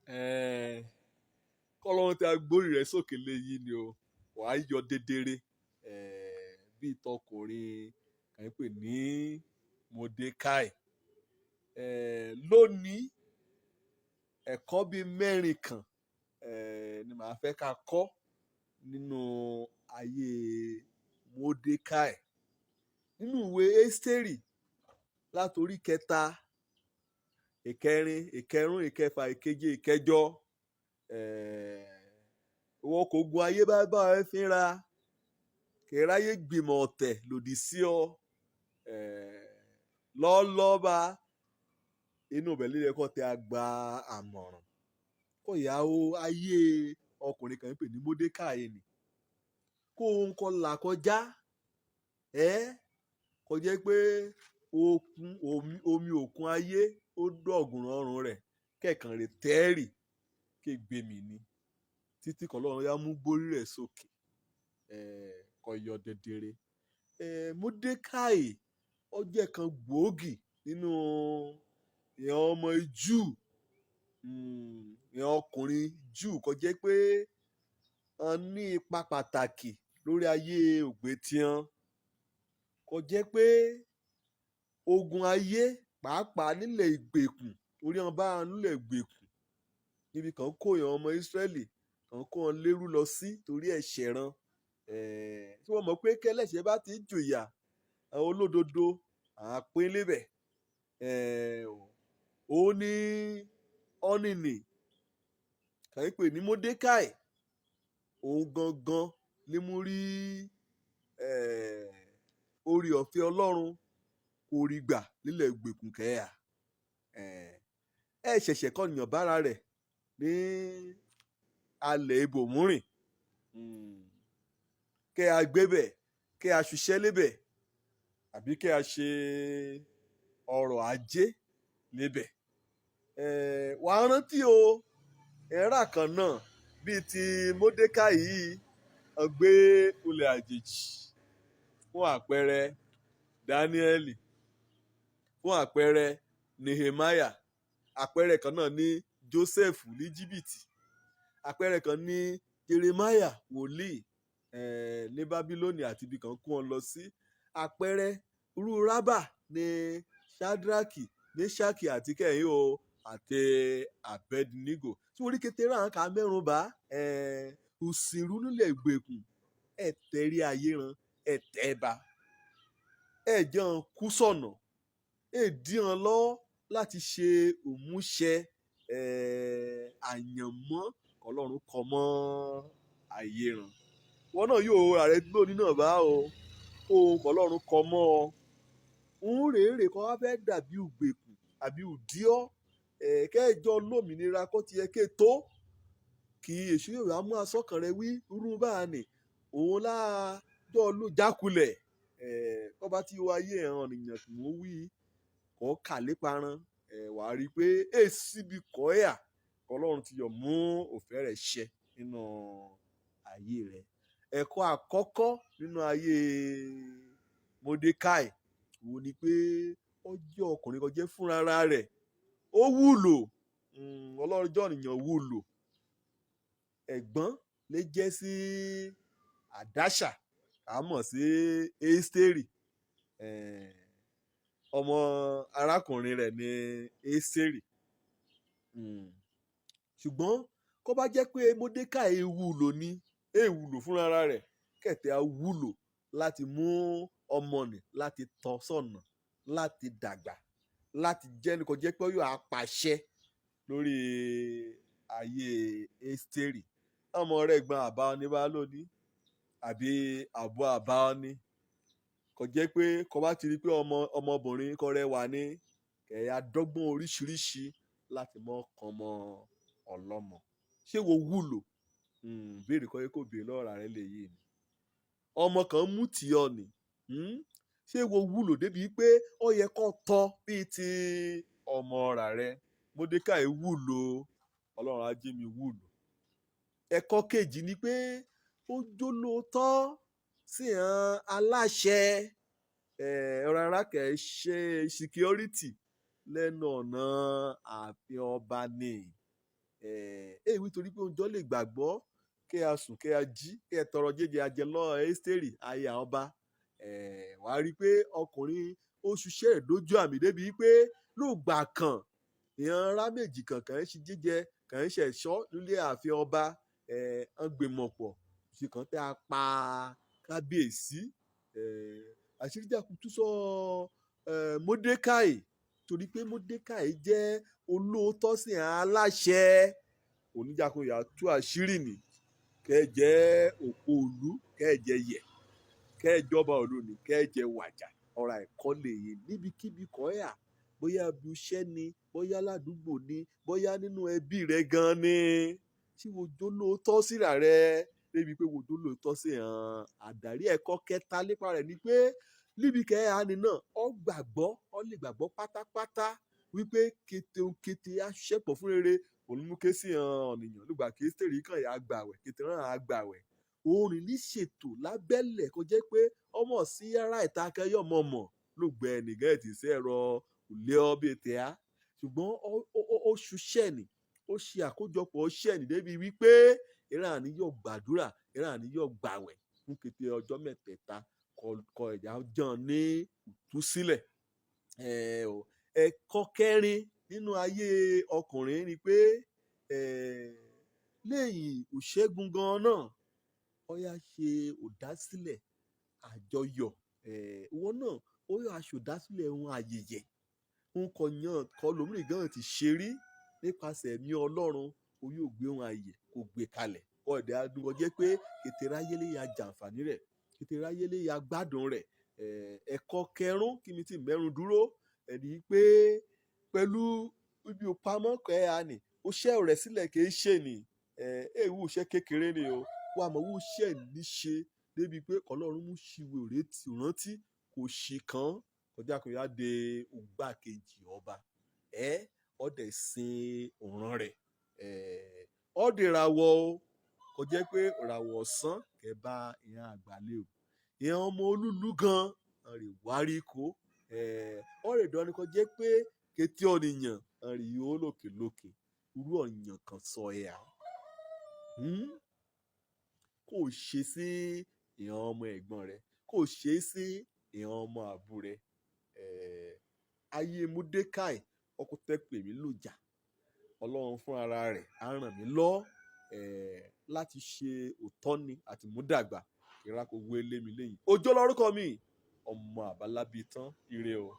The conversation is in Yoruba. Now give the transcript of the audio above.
um Kọ́lọ́run tí a gbórí rẹ̀ sókè léyìí ni o, wàá yọ dedere bíi tọkùnrin kàn ń pè ní Mordecai. Lónìí, ẹ̀kọ́ bíi mẹ́rin kan ni màá fẹ́ ká kọ́ nínú ayé Mordecai. Nínú ìwé Ẹ́sítérì, látorí kẹta, ìkẹrin, ìkẹrún, ìkẹfà, ìkeje, ìkẹjọ, ìwọ kò gun ayé bá bá ẹ fínra, kì í ráyè gbìmọ̀ ọ̀tẹ̀ lòdì sí ọ lọ́ọ́lọ́ba inú ibẹ̀ ló yẹ kó tẹ àgbà àmọ̀ràn kó ìyàwó ayé ọkùnrin kan ń pè ní Mordecai ni kó ń kọ́ là kọjá ẹ́, kó jẹ́ pé òkun omi, omi òkun ayé ó dọ̀gùn ọrùn rẹ̀ kẹ̀kàn rè tẹ́rì ké gbèmí ni títí kọlọ́run yá mú gbórí rẹ̀ sókè kó yọ dedere. Mordecai ó jẹ́ kan gbòógì nínú ìran ọmọ Júù, ìran ọkùnrin Júù kó jẹ́ pé wọ́n ní ipa pàtàkì lórí ayé ògbétíọ́n, kó jẹ́ pé ogun ayé pàápàá nílẹ̀ ìgbèkùn orí wọn bá wọn nílẹ̀ ìgbèkùn níbi kan kó ìran ọmọ Ísírẹ́lì kan kó wọn lérú lọ sí torí ẹ̀ṣẹ̀ ran. Tí wọ́n mọ̀ pé kẹ́lẹ́ṣẹ̀ bá ti jòyà, àwọn olódodo àpín lébẹ̀. Òun ní ọ́nìnì kàn ń pè ní Mordecai, òun gangan ní mú rí orí ọ̀fẹ́ Ọlọ́run kò rí gbà nílẹ̀ ìgbèkùn kẹ́yà. Ẹ ṣẹ̀ṣẹ̀ kọ́nìyàn bára rẹ̀ ní alẹ̀ ibòmúrìn kẹ́ a gbébẹ̀, kẹ́ a ṣiṣẹ́ lébẹ̀, àbí kẹ́ a ṣe ọrọ̀ ajé lébẹ̀. Wàá rántí o, ẹ̀rá kan náà bíi ti Mordecai yìí gbé ulẹ̀ àjèjì, fún àpẹẹrẹ Dáníẹ́lì, fún àpẹẹrẹ Nehemiah, àpẹẹrẹ kan náà ní Joseph ní Jìbìtì, àpẹẹrẹ kan ní Jeremiah wòlíì ní Bábílónì àti ibi kan kó wọn lọ sí. Àpẹẹrẹ irú rábà ní Shadraki, Meshaki àti kẹ́hìn o àti Abednego. Tí orí kékeré àwọn kà mẹ́rùn bá òsèrú nílẹ̀ ìgbèkùn ẹ̀ tẹ̀rí ayé ran ẹ̀ tẹ́ ba ẹ̀ jẹun kú sọ̀nà ẹ̀ dí wọn lọ́wọ́ láti ṣe òmúṣẹ àyànmọ́ Ọlọ́run kọ mọ́ ayé ran. Wọn náà yóò ààrẹ lónìí náà bá o ohun Ọlọ́run kọ mọ́ ọ ń rèé kọ́ wá fẹ́ dàbí ìgbèkùn àbí òdíọ́ kẹjọ lómìnira kó ti yẹ ké tó kí èṣù yóò wá mú asọ́kàn rẹ wí irú báà nì òun láàjọ ló jákulẹ̀. Kọ́ bá ti wá ayé ẹ̀hàn ènìyàn tí wọ́n wí kọ́ kà léparan, wàá rí i pé èsì bí kọ́ ẹ̀yà Ọlọ́run ti yọ̀ mú òfẹ́ rẹ̀ ṣẹ nínú ayé rẹ̀. Ẹ̀kọ́ àkọ́kọ́ nínú ayé Mordecai òun ni pé ó jẹ́ ọkùnrin kan jẹ́ fúnra rẹ̀ ó wúlò. Ọlọ́run jọ́ ènìyàn wúlò. Ẹ̀gbọ́n lè jẹ́ sí Àdáṣà a mọ̀ sí Ẹ́sítérì, ọmọ arákùnrin rẹ̀ ní Ẹ́sítérì. Ṣùgbọ́n kó bá jẹ́ pé Mordecai wúlò ní èwúlò fúnra rẹ̀ kẹ̀tẹ́ á wúlò láti mú ọmọ nì láti tọ́ sọ̀nà láti dàgbà láti jẹ́ ní kò jẹ́ pé yóò apàṣẹ lórí ayé Ẹ́sítérì. Ọmọ rẹ̀ gbọ́n àbá ní bá lónìí àbí àbọ̀ àbá ní kò jẹ́ pé kò bá ti rí pé ọmọ ọmọbìnrin kò rẹwà ní kẹ̀yà dọ́gbọ́n oríṣiríṣi láti mọ́ kan mọ́ ọlọ́mọ. Ṣé wo wúlò? Béèrè kọ́ yẹ kó béèrè lọ́wọ́ rẹ lè yé ni. Ọmọ kan mú tì ọ nì, ṣé wo wúlò débi pé ó yẹ kó tọ́ bíi ti ọmọ rà rẹ? Mordecai wúlò, Ọlọ́run á jẹ́ mi wúlò. Ẹ̀kọ́ kejì ni pé ó jólóòtọ́ sí àwọn aláṣẹ rárá kẹ̀ ṣe security lẹ́nu ọ̀nà ààfin ọba ni. Èyí torí pé oúnjẹ lè gbàgbọ́ kí a sùn, kí a jí, kí ẹ tọrọ jíjẹ ajẹ lọ Ẹ́sítérì aya ọba. Wàá rí i pé ọkùnrin ó ṣiṣẹ́ ìdójú àmì débi pé lóògbà kan ìran ará méjì kan kàn ń ṣe jíjẹ, kàn ń ṣẹ̀ṣọ́ nílé ààfin ọba. Ń gbìmọ̀pọ̀ ṣe kàn tẹ́ a pa kábíyèsí. Àṣírí jàkútú sọ Mọ́dékàì, torí pé Mọ́dékàì jẹ́ olóòótọ́ sí aláṣẹ oníjàkúnyà tú àṣírí nì kẹ́ jẹ́ òpó òlu, kẹ́ jẹ́ yẹ̀, kẹ́ jọba òlu ní, kẹ́ jẹ́ wàjà. Ọ̀rọ̀ ẹ̀kọ́ lè yé níbikíbi kọ́ yà, bóyá ibi iṣẹ́ ni, bóyá ládùúgbò ni, bóyá nínú ẹbí rẹ gan ni, tí wo jó lóòótọ́ síra rẹ débi pé wo jó lóòótọ́ sí hàn àdárí. Ẹ̀kọ́ kẹta nípa rẹ̀ ni pé níbi kẹ́hání náà, ọ gbàgbọ́, ọ lè gbàgbọ́ pátápátá wípé kété kété aṣẹ́pọ̀ fún rere òun mú ké sí hàn ọ̀nìyàn nígbà kí Ẹ́sítérì kàn yà gbàwẹ̀ kété rán àgbàwẹ̀ òun ní ṣètò lábẹ́lẹ̀ kó jẹ́ pé ọmọ sí yàrá ìta kẹyọ̀ mọ̀mọ̀ ló gbẹ nìgẹ́ ẹ̀ tì sí ẹ̀rọ òlé ọbẹ̀ tẹ́ á, ṣùgbọ́n ó ṣuṣẹ́ ni, ó ṣe àkójọpọ̀ ṣẹ́ ni débi wípé ìran àníyàn gbàdúrà, ìran àníyàn gbàwẹ̀ fún kété ọjọ́ mẹ́tẹ̀ẹ̀ta kọ ẹ̀já jàn ní ìtúsílẹ̀. Ẹ̀kọ́ kẹrin nínú ayé ọkùnrin ni pé lẹ́yìn òṣègùn gan náà, ó yá ṣe òdásílẹ̀ àjọyọ̀. Ìwọ náà ó yá aṣòdásílẹ̀ ohun ayẹyẹ ń kọ yan kọ lómìnir gan ti ṣe rí nípasẹ̀ ẹ̀mí Ọlọ́run, o yóò gbé ohun ààyè kó gbé kalẹ̀ kọ́ ẹ̀dá adúgbò jẹ́ pé kété ráyé lè ya jàǹfààní rẹ̀, kété ráyé lè ya gbádùn rẹ̀. Ẹ̀kọ́ kẹrún kí mi ti mẹ́rùn dúró ẹ̀rí pé pẹ̀lú ibi òpamọ́ kẹ́ a nì ó ṣẹ́ rẹ̀ sílẹ̀ kì í ṣe nì èèwù iṣẹ́ kékeré ni o wà mọ̀ wú iṣẹ́ ní ṣe débi pé Ọlọ́run mú ṣìwé rántí kò ṣì kàn kọjá kò yá de ògbákejì ọba ẹ ọdẹ sin òràn rẹ̀ ọdẹ ràwọ̀ o, kò jẹ́ pé ràwọ̀ ọ̀sán kẹ́ bá ìyẹn àgbàlẹ̀ o, ìyẹn ọmọ olúlu gan rè wárí kó ọ̀rẹ́ ìdánni kò jẹ́ pé kété ọ̀nìyàn rè yóò lòkè lókè irú ọ̀yàn kan sọ ẹ̀ à kò ṣe sí ìyẹn ọmọ ẹ̀gbọ́n rẹ̀, kò ṣe sí ìyẹn ọmọ àbú rẹ̀. Ayé Mọ́dékàì ọkọ tẹ́ pè mí lòjà, Ọlọ́run fún ara rẹ̀ á ràn mí lọ láti ṣe òtọ́ni àti múdàgbà ìrákò wé lé mi lẹ́yìn. Òjó lórúkọ mi, ọmọ àbálábí tán, ire o.